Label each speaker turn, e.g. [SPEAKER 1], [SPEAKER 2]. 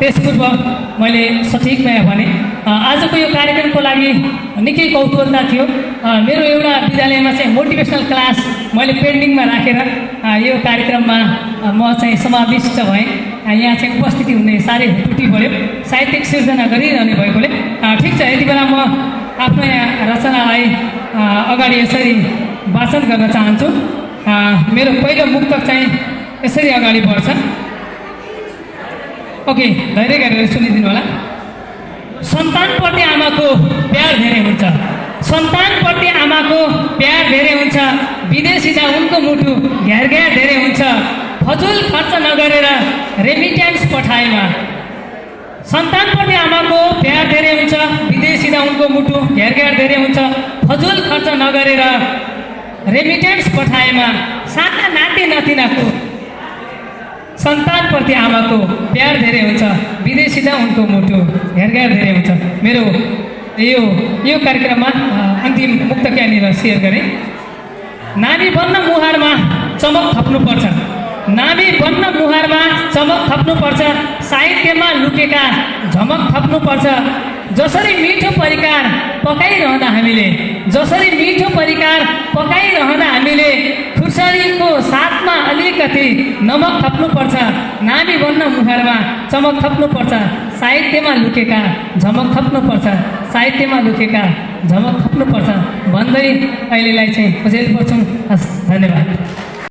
[SPEAKER 1] त्यस पूर्व मैले सठिकमा भने आजको यो कार्यक्रमको लागि निकै कौतूहलता थियो। मेरो एउटा विद्यालयमा चाहिँ मोटिभेसनल क्लास मैले पेन्डिङमा राखेर यो कार्यक्रममा म चाहिँ समाविष्ट भएँ। यहाँ चाहिँ उपस्थिति हुने साह्रै टुटी पऱ्यो, साहित्यिक सिर्जना गरिरहने भएकोले ठिक छ। यति बेला म आफ्नो यहाँ रचनालाई अगाडि यसरी वाचन गर्न चाहन्छु। मेरो पहिलो मुक्तक चाहिँ यसरी अगाडि बढ्छ। ओके, धैर्य गरेर सुनिदिनु होला। सन्तानप्रति आमाको प्यार धेरै हुन्छ, सन्तानप्रति आमाको प्यार धेरै हुन्छ, विदेशी जा उनको मुटु घ्यार घ्यार धेरै हुन्छ, फजुल खर्च नगरेर रेमिट्यान्स पठाएमा। सन्तानप्रति आमाको प्यार धेरै हुन्छ, विदेशी जा उनको मुटु घ्यार घ्यार धेरै हुन्छ, फजुल खर्च नगरेर रेमिट्यान्स पठाएमा। साना नाति नातिनाको सन्तानप्रति आमाको प्यार धेरै हुन्छ, विदेशी जा उनको मुटु घ्यार घ्यार धेरै हुन्छ। मेरो यो कार्यक्रममा अन्तिम मुक्तक यहाँनिर सेयर गरेँ। नानी बन्न मुहारमा चमक थप्नुपर्छ, नानी बन्न मुहारमा चमक थप्नुपर्छ, साहित्यमा लुकेका झमक थप्नुपर्छ। जसरी मिठो परिकार पकाइरहँदा हामीले, जसरी मिठो परिकार पकाइरहँदा हामीले खुर्सानीको साथमा अलिकति नमक थप्नुपर्छ। नानी बन्न मुहारमा चमक थप्नुपर्छ, साहित्यमा लुकेका झमक थप्नुपर्छ, साहित्यमा लुकेका झमक थप्नुपर्छ भन्दै अहिलेलाई चाहिँ पछेल पर्छौँ। हस्, धन्यवाद।